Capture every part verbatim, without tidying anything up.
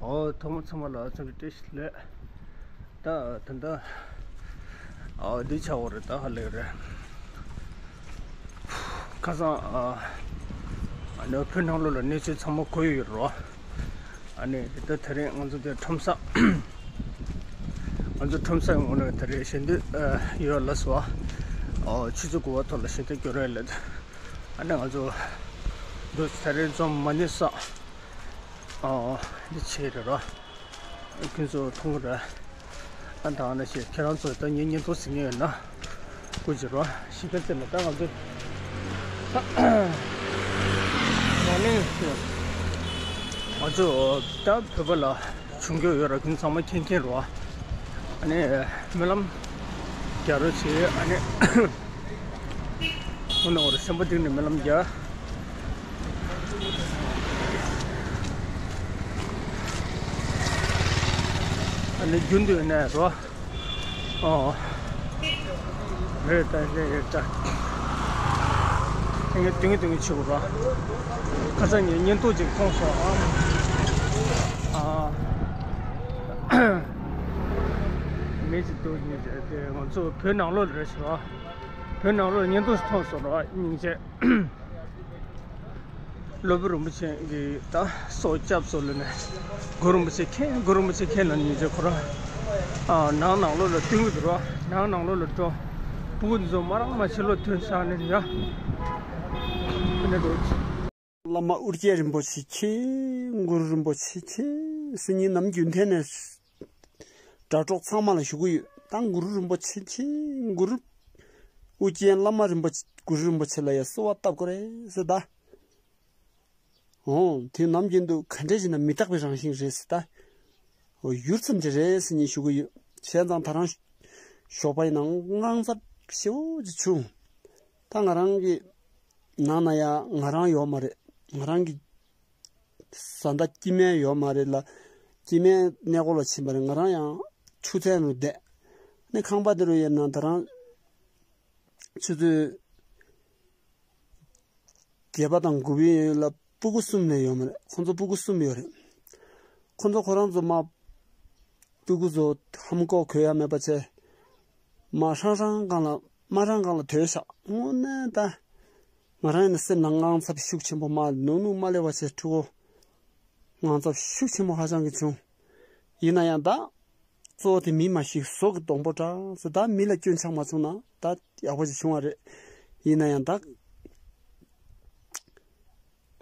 ཨོ་ཐོག་མ་ཚང་མ་ལ་ཚང་གི་བཀྲ་ཤིས་བདེ་ལེགས། ད་ད་ལྟ་ཨ་འདི་ཆགས་པ་རེད། ད་ཧ་ལས་རེད། ཁ་སང་ཨ་ཨ་ནི་བོད་ནང་ལོགས་ལ་གནས་ཚུལ་ཚང་མ་གོ་ཡོད་རེད། ཨ་ནི་ད་དེ་རིང་ང་ཚོ་དེ་ཁྲོམ་ས་ང་ཚོ་ཁྲོམ་ས་ངོས་ནས་དེ་རིང་ཞལ་འདེབས་ཨ་ཡོད་ལ་སོ། ཨ་ཆུ་ཚོད་དགུ་པ་ཐོག་ལ་ཞལ་འདེབས་རྒྱག་རེད་ལ། ཨ་ནི་ང་ཚོ་འདི་དེ་རིང་འཛོམས་མ་ནི་ས་ཨ་འདི་བྱས་རེད་རོ། ཁྱོད་ཚོ་མཐོང་གི་རེད། ཨ་ད་ནི་ཞེས་ཁྱེད་རང་ཚོ་ད་ངའི་བརྙན་ཐུང་གཟིགས་མཁན་ཡོད་ན་སྐུ་མཁྱེན་རོ། གཞིས་ཀ་རྩེ་ལ་ད་ང་ཚོ་ང་ནི་ང་ཚོ་ད་བོད་པ་ལ་བྱུང་རྒྱུ་ཡོད་ར། ཁྱོད་ཚང་མ་མཁྱེན་མཁན་རོ། ཨ་ནི་སྨོན་ལམ་རྒྱག་རོགས་བྱེད། ཨ་ནི་ཨོ་ན་འོ་ར་སེམས་པ་གཏིང་ནས་སྨོན་ལམ་རྒྱག་ཨ་ནི་རྒྱུན་དུ་ནས་རོ། ཨོ། རེད་ད་རེད་རེད་ད། ངས་དུང་དུང་ཆུ་རོ། ཁ་སང་ངས་བརྙན་ཐུང་ཅིག་མཐོང་སོང་ཨ། ཨ། མི་ཅིག་འདུག་ནི་དེ་ང་ཚོ་བོད་ནང་ལོགས་རེད་ཤག་བོད་ནང་ལོགས་བརྙན་ཐུང་ཞིག་མཐོང་སོང་རོ། སྙིང་རྗེ། སློབ་དཔོན་རིན་པོ་ཆེ་གི་ད་སྲོག་སྐྱབས་སོགས་ལ་ནས་གུ་རུ་རིན་པོ་ཆེ་མཁྱེན། གུ་རུ་རིན་པོ་ཆེ་མཁྱེན་ལ་ཉིན་བྱེད་ཁོ་རང་ཨ་ནང་ནང་ལོགས་ལ་བསྟུན་གི་འདུག་རོ། ནང་ནང་ལོགས་ལ་འགྲོ། སྤུ་གུ་འདི་ཚོ་མ་རང་མ་ཕྱི་ལོགས་ཐོན་ཚར་ནས་ཡ། ཁོ་ནས་འགྲོ། བླ་མ་ཨོ་རྒྱན་རིན་པོ་ཆེ་མཁྱེན། གུ་རུ་རིན་པོ་ཆེ་མཁྱེན་ཟེར་ངས་ནམ་རྒྱུན་ཐད་ནས་དྲ་གྲོགས་ཚང་མ་ལ་ཞུ་གི་ཡོད། ད་གུ་རུ་རིན་པོ་ཆེ་མཁྱེན། གུ་རུ་ཨོ་རྒྱན་བླ་མ་རིན་པོ་ཆེ་གུ་རུ་རིན་པོ་ཆེ་ལ་ཡ་གསོལ་བ་བཏབ་དགོས་རེད་ཟེར་ད། འོ་དེ་ནམ་རྒྱུན་དུ་ག་འདྲས་ཞིག་ན་མི་རྟག་པའི་རང་བཞིན་རེད་ཟེར་ད། འོ་ཡུལ་ཙམ་ཅིག་རེད་ཟེར་ངས་ཞུ་གི་ཡོད། བྱས་ཙང་ད་རང་ཞོགས་པ་ཡིན་ན་དངངས་འཚབ་ཞེ་པོ་ཅིག་བྱུང་། ད་ང་རང་གི་ནང་ན་ཡ་ང་རང་ཡོད་མ་རེད། ང་རང་གི་བཟའ་ཟླ་སྐྱེ་དམན་ཡོད་མ་རེད་ལ། སྐྱེ་དམན་གནས་སྐོར་ལ་ཕྱིན་པ་རེད། ང་རང་ཡང་ཆུ་ཚན་རུ་བསྡད། ནི་ཁང་པ་འདི་རུ་ཡིན་ན་ད་རང་ཆུ་ཚོད་བརྒྱད་པ་དང་དགུ་པའི་ཡུན་ལ་སྤུ་གུ་གསུམ་ལས་ཡོད་མ་རེད། ཁོང་ཚོ་སྤུ་གུ་གསུམ་ཡོད་རེད། ཁོང་ཚོ་ཁོ་རང་ཚོ་མ་སྤུ་གུ་ཚོ་ཧམ་གོ་གོ་ཡ་མེད་པ་བྱས། མ་ཧྲང་ཧྲང་གང་ལ་མ་རང་གང་ལ་དོད་ཤག་དངོས་གནས་ད། ང་རང་ཡིན་ན་སེམས་ནང་དངངས་འཚབ་ཤུགས་ཆེན་པོ་མ་ནུག་ནུག་མ་སླེབས་པ་བྱས་ཕྲུ་གུ། དངངས་འཚབ་ཤུགས་ཆེན་པོ་ཧ་ཅང་གི་བྱུང་། ཡིན་ན་ཡང་ད། གཙོ་བོ་དེ་མི་མ་ཤི་ཟོག་གི་སྡོང་པོ་འདྲ་ཟེར། ད་མི་ལ་སྐྱོན་ཆགས་མ་བྱུང་ན་ད་ཡག་པོ་ཞིག་བྱུང་བ་རེད། ཡིན་ན་ཡང་ད།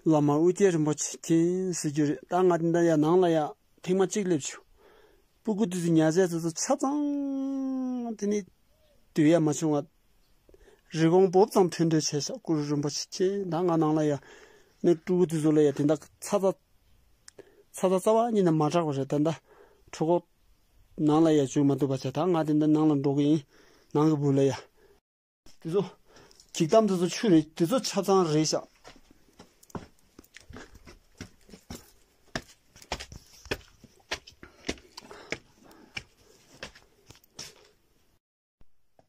བླ་མ་ཨོ་རྒྱན་རིན་པོ་ཆེ་མཁྱེན་ཟེར་རྒྱུ་རེད། ད་ང་དེ་འདྲ་ཡ་ནང་ལ་ཡ་ཐེངས་མ་གཅིག་སླེབས་བྱུང་། སྤུ་གུ་དེ་ཚོ་ཉལ་ཆས་དེ་ཚོ་ཆ་ཚང་དེ་ནི་སྡུད་ཡ་མ་བྱུང་བ། རི་གོང་བོབ་ཙམ་ཐོན་འདོད་བྱས་ཤག་གུ་རུ་རིན་པོ་ཆེ་མཁྱེན། ད་ང་ནང་ལ་ཡ་ནི་སྤུ་གུ་དེ་ཚོ་ལ་ཡ་དེ་འདྲ་ཚ་ཚ། ཚ་ཚ་རྩ་བ་ཉིད་ནས་མ་དྲག་པ་རེད། ད་ལྟ་གྲོད་ཁོག་ནང་ལ་ཡ་བཅུག་མ་ཐུབ་པ་བྱས། ད་ང་དེ་འདྲ་ནང་ལ་འགྲོ་གི་ཡིན། ནང་གི་སྦུག་ལ་ཡ། དེ་ཚོ་འགྱིག་དམ་དེ་ཚོ་ཆུ་རེད། དེ་ཚོ་ཆ་ཚང་རེད་ཤག་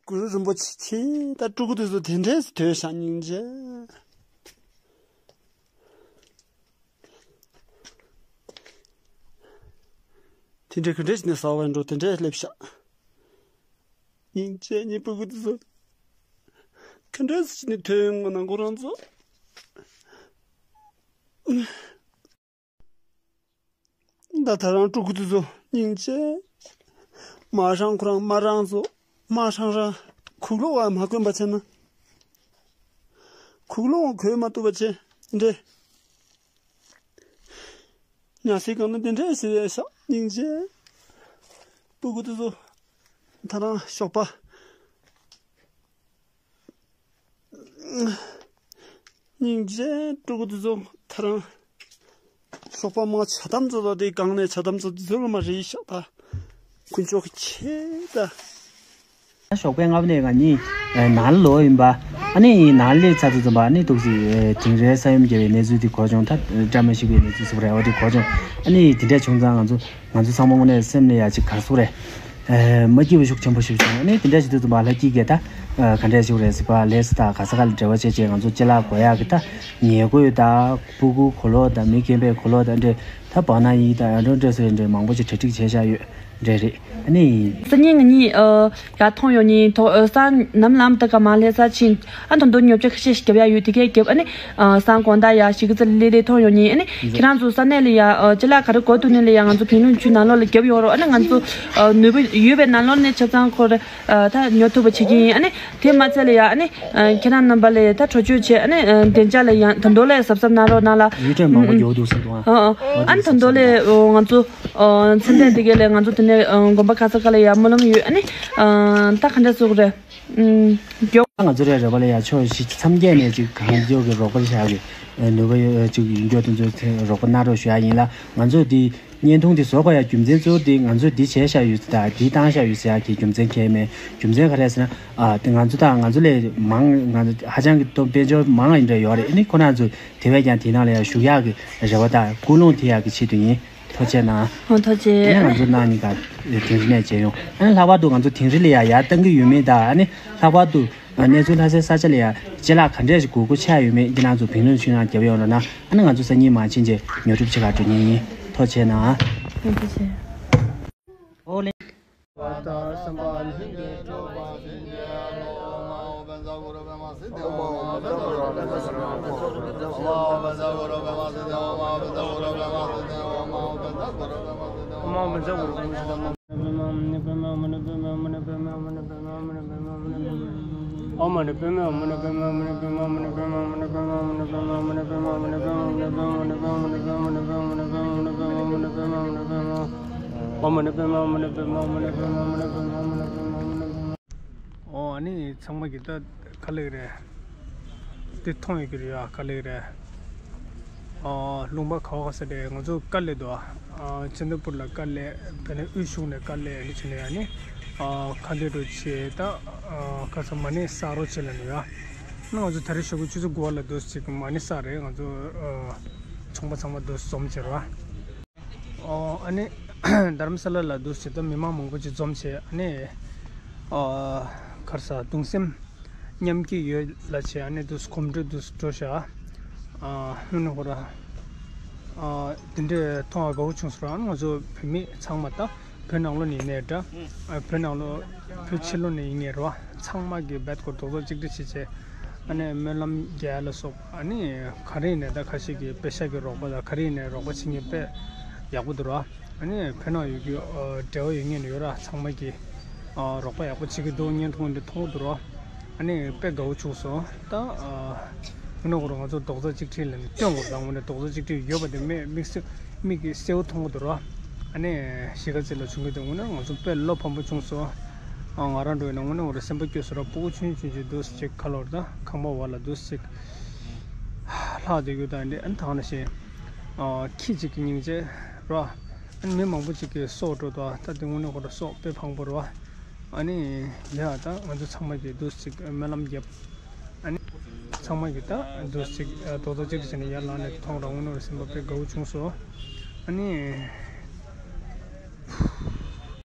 གུ་རུ་རིན་པོ་ཆེ་མཁྱེན། ད་ཕྲུ་གུ་དེ་ཚོ་དེ་འདྲས་སུ་དོད་ཤག་སྙིང་རྗེ། དེ་འདྲས་ག་འདྲས་ནས་ཟ་བར་འགྲོ། དེ་འདྲས་སླེབས་ཤག་སྙིང་རྗེ། ངའི་ཕྲུ་གུ་དེ་ཚོ་ག་འདྲས་ནས་དོད་ཡོང་ང་ན་ཁོ་རང་ཚོ། ད་ད་རང་ཕྲུ་གུ་དེ་ཚོ་སྙིང་རྗེ། མ་རང་ཁོ་རང་མ་རང་ཚོ་མ་རང་རང་ཁུག་ལོག་བ་མ་གོན་པ་བྱས་ན། ཁུག་ལོག་གོན་མ་ཐུབ་པ་བྱས་འདྲེ། ཉ་སའི་སྒང་ན་དེ་འདྲས་ཟེར་བས་ཤག་སྙིང་རྗེ། ཕྲུ་གུ་དེ་ཚོ་ད་རང་ཞོགས་པ། སྙིང་རྗེ། ཕྲུ་གུ་དེ་ཚོ་ད་རང་ཞོགས་པ་མ་ཆ་དམ་ཚོ་དང་དེ་སྒང་ནས་ཆ་དམ་ཚོ་དེ་ཚོ་ལ་མ་རེད་ཤག་ད་དཀོན་མཆོག་གི་ཆེད་ད། ཞོགས་པའི་ལྔ་པ་ནས་ང་གཉིས་ནང་ལོག་ཡིན་པ། ཨ་ནི་ནང་སླེབས་ཚར་དུས་ཙམ་པ་ཨ་ནི་ཏོག་ཙམ་དིང་རིའི་ས་ཡོམ་བརྒྱབ་པའི་གནས་ཚུལ་དེ་གོ་བྱུང་། ད་བཀྲ་མ་ཤིས་པའི་གནས་ཚུལ་ཟེར་བ་རེད། འོ་དེ་གོ་བྱུང་། ཨ་ནི་དེ་འདྲ་བྱུང་ཙང་ང་ཚོ་ང་ཚོ་ཚང་མ་དངོས་གནས་སེམས་ལ་ཡ་ཅིག་ག་རེ་ཟེར་དགོས་རེད། མ་སྐྱིད་པ་ཤུགས་ཆེན་པོ་ཞིག་བྱུང་། ཨ་ནི་དེ་འདྲ་བྱེད་དུས་ཙམ་པ་ལྷ་སྐྱིད་ཀྱིས་ད་ག་འདྲ་བྱེད་དགོས་རེད་ཟེར་བ་ལས་སུ་ད་ག་ས་ག་ལ་འབྲེལ་བ་བྱས་བྱས་ང་ཚོ་ཅ་ལག་དགོས་ཡག་གི་ད་ཉལ་གོས་དང་སྤུ་གུ་གོས་ལོག་དང་མི་རྒན་པའི་གོས་ལོག་དང་འདྲ། ད་བག་ན་ཡིག་དང་ཡར་འགྲོ་འདྲ་ཚོ་འདྲ་མང་པོ་ཅིག་གྲ་སྒྲིག་བྱས་བཞག་ཡོད་འདྲ་རེད། ཨ་ནི། སང་ཉིན་ང་གཉིས་ཨ་ཡར་མཐོང་ཡོང་ཉིན་ཐོག་ཨ་སང་ནམ་ལངས་དུས་ཀ་མ་སླེབས་ཚར་ཕྱིན། ཨ་ད་དུང་ཉོ་ཆ་ཁ་ཤས་ཤིག་རྒྱབ་ཡག་ཡོད། དེ་གས་རྒྱབ། ཨ་ནི་ཨ་སང་དགོང་དག་ཡར་གཞིས་ཀ་རྩེ་ལ་སླེབས་སླེབས་མཐོང་ཡོང་ཉིན། ཨ་ནི་ཁྱེད་རང་ཚོ་ས་གནས་ལ་ཡ་ཨ་ཅ་ལག་ག་རེ་དགོས་འདུག་ནི་ལ་ཡ་ང་ཚོ་བིང་ལུན་ཆུས་ནང་ལོགས་ལ་རྒྱབ་ཡོང་རོགས། ཨ་ནི་ང་ཚོ་ཨ་ནུས་པ་ཡོད་པའི་ནང་ལོགས་ནས་ཆ་ཚང་ཁོ་རེ་ཨ་ད་ཉོ་ཐུབ་པ་བྱེད་ཀྱི་ཡིན། ཨ་ནི་དེ་མ་ཚད་ལ་ཡ་ཨ་ནི་ཨ་ཁྱེད་རང་རྣམ་པ་ལ་ཡ་ད་གྲོས་ཆོད་བྱས། ཨ་ནི་ཨ་བདེ་འཇགས་ལ་ཡ་ད་དུང་ལ་གཟབ་གཟབ་གནང་རོགས་གནང་ལ། ཡུལ་གྲུ་མང་པོ་ཨ་ཨ་ཡོད་འདུག་ཟེར་འདུག་ཨ། ཨ་ཨ་ཨ་ནི་ད་དུང་ལ་ཨ་ང་ཚོ་ཨ་མཚན་ལྡན་དེ་གས་ལ་ང་ཚོ་དེ་ནས་ཨ་དགོན་པ་ག་ས་ག་ལ་ཡ་སྨོན་ལམ་ཡོད། ཨ་ནི་ཨ་ད་ག་འདྲ་ཟེར་དགོས་རེད། ཨུམ། མགྱོགས། ང་ཚོ་རེ་རེ་བ་ལ་ཡ་ཕྱོགས་བཞི་མཚམས་བརྒྱད་ནས་ཅིག་གང་མགྱོགས་ཀྱི་རོགས་པ་བྱ་གི་ནུས་པ་ཡོད་ཅིག་ཡིན་མགྱོགས་དེ་ཚོ་རོགས་པ་གནང་རོགས་ཞུ་ཡ་ཡིན་ལ། ང་ཚོ་འདི་བརྙན་ཐུང་འདི་བཟོ་དགོས་ཡ་རྒྱུ་མཚན་གཙོ་བོ་འདི་ང་ཚོ་འདི་བྱས་བཞག་ཡོད་ད་འདི་བཏང་བཞག་ཡོད་ཟེར་ཡ་གི་རྒྱུ་མཚན་གང་ཡང་མེད། རྒྱུ་མཚན་ག་རེ་ཟེར་ན་ཨ་དེ་ང་ཚོ་དང་ང་ཚོ་ལས་མང་ང་ཚོ་ཧ་ཅང་གི་སྟོབས་དཔལ་འབྱོར་མང་ཡིན་འདྲ་ཡོད་རེད། ཨ་ནི་ཁོ་རང་ཚོ་དེ་བས་ཀྱང་དེ་ནང་ལ་ཡ་ཞུགས་ཡག་གི་རེ་བ་དང་ཀུན་སློང་དེ་ཡག་གི་ཆེད་དུ་ཡིན། ཐུགས་རྗེ་གནང་། ཨོ་ཐུགས་རྗེ། ཨ་ནི་ང་ཚོ་གནངས་ཉིན་ཀ་དིང་རི་ནས་མཇལ་ཡོང་། ཨ་ནི་ལྷག་པར་དུ་ང་ཚོ་དིང་རི་ལ་ཡ་ཡར་བཏང་གི་ཡོད་མེད་དང་། ཨ་ནི་ལྷག་པར་དུ་གནས་ཚུལ་ལྷ་སའི་ས་ཆ་ལ་ཡ་ཅ་ལག་ག་འདྲས་ཞིག་དགོས་མཁོ་ཆགས་ཡོད་མེད་འདི་ནང་ཚོ་བིང་ལུན་ཆུས་ནང་རྒྱབ་ཡོང་རོགས་གནང་། ཨ་ནི་ང་ཚོ་སང་ཉིན་མ་ཕྱིན་རྗེས་ཉོ་སྒྲུབ་བྱེད་ག་འགྲོ་མཁན་ཡིན། ཐུགས་རྗེ་གནང་། ཨོ་ཐུགས་རྗེ། ཨོ་ལེ། ཨོ་ཨ་ནི་ཚང་མ་གི་ད་ག་ལེགས་རེད། འདི་མཐོང་ཡོད་ཀྱི་རེད་ཡ། ག་ལེགས་རེད། ཨ་ལུང་པ་ག་བ་ག་ས་རེད། ང་ཚོ་དཀའ་ལས་འདུག་ཨ། ཨ་ཆེན་ཐོ་པུར་ལ་དཀའ་ལས། དེ་ནས་དབུས་གཞུང་ནས་དཀའ་ལས་ནི་བྱས་ནས་ཡ་ནི་ཨ་ཁ་འདོན་འགྲོ་བྱེད་ད། ཨ་ཁ་ས་མ་ཎི་བསགས་རོགས་བྱེད་ལ་ནི་ཡ། ང་ཚོ་ད་རེས་ཞོགས་ཀྱི་ཆུ་ཚོད་དགུ་པ་ལ་འདུག་ཅིག་མ་ཎི་བསགས་རེད། ང་ཚོ་ཨ་ཚོང་པ་ཚང་མ་འདུག་འཛོམས་བྱེད་རོགས། ཨོ་ཨ་ནི་དྷ་རམ་ས་ལ་ལ་འདུག་སེ་ད་མི་མང་མང་པོ་ཅིག་འཛོམས་བྱས། ཨ་ནི་ཨ་ག་རེ་ཟ་གདུང་སེམས་མཉམ་སྐྱེད་ཡོད་ལ་བྱས། ཨ་ནི་འདུག་གོམ་བགྲོད་འདུག་འགྲོ་བཞག་ཨ་དངོས་གནས་ཁོ་ར་ཨ་དེ་འདྲས་མཐོང་བ་དགའ་བོ་བྱུང་སོང་། ཨ་ནི་ང་ཚོ་བོད་མི་ཚང་མ་ད་བོད་ནང་ལོགས་ནས་ཡིན་ནའི་འདྲ། ཨ་བོད་ནང་ལོགས་བོད་ཕྱི་ལོགས་ནས་ཡིན་ནའི་རོ། ཚང་མ་གི་རྦད་ཁོ་རྡོག་རྡོག་གཅིག་སྒྲིལ་བྱས་བྱས། ཨ་ནི་སྨོན་ལམ་རྒྱག་ཡ་ལ་སོགས། ཨ་ནི་ག་རེ་ཡིན་ནའི་ད་ཁ་ཤས་ཀྱིས་པེ་ཤ་གི་རོགས་པ་དང་ག་རེ་ཡིན་ནའི་རོགས་པ་བྱེད་མཁན་དཔེ་ཡག་པོ་འདུག་ར། ཨ་ནི་བོད་ནང་ཡོད་རྒྱུ་ཨ་འབྲེལ་བ་ཡོད་མཁན་ཡོད་ར། ཚང་མ་གིས་ཨ་རོགས་པ་ཡག་པོ་བྱེད་ཀྱི་འདུག་བརྙན་ཐུང་འདི་མཐོང་གི་འདུག་ར། ཨ་ནི་དཔེ་དགའ་བོ་བྱུང་སོང་། ད་ཨ་དངོས་གནས་ཁོ་རང་ང་ཚོ་རྡོག་རྩ་གཅིག་སྒྲིལ་ལ་ནི་སྟོན་དགོས་རེད། ད་དངོས་གནས་རྡོག་རྩ་གཅིག་སྒྲིལ་ཡོད་པ་དེ་མིག་སེ་མིག་གིས་གསལ་བོ་མཐོང་གི་འདུག་ར། ཨ་ནི་གཞིས་ཀ་རྩེ་ལ་བྱུང་གི་འདུག་དངོས་གནས་ང་ཚོ་དཔེ་བློ་ཕམ་པོ་བྱུང་སོང་། ཨ་ང་རང་འགྲོ་ཡིན་ན་དངོས་གནས་ང་རང་སེམས་པ་སྐྱོ་སོང་ར། སྤུ་གུ་ཆུང་ཆུང་ཅིག་འདུག་སེ་ཅིག་ཁ་ལོར་ད་ཁང་པ་བར་ལ་འདུག་སེ་ཅིག་ལྷག་བསྡད་རྒྱུ་དང་འདི་ཨ་ནི་ད་ག་ནང་བཞིན་ཨ་ཁྱི་གཅིག་གི་སྙིང་རྗེ་ར། ཨ་ནི་མི་མང་པོ་ཅིག་གི་སྲོག་འགྲོ་འདུག་ད་དེ་དངོས་གནས་ཁོ་རང་སྲོག་དཔེ་ཕངས་པོ་རེད་བ། ཨ་ནི་ཡ་ད་ང་ཚོ་ཚང་མ་གིས་འདུག་སེ་ཅིག་སྨོན་ལམ་རྒྱབ། ཨ་ནི་ཚང་མ་གིས་ད་འདུག་སེ་ཅིག་རྡོག་རྡོག་གཅིག་སྒྲིལ་བྱས་ནས་ཡར་ལངས་ནས་མཐོང་ར། དངོས་གནས་སེམས་པ་དཔེ་དགའ་བོ་བྱུང་སོང་། ཨ་ནི།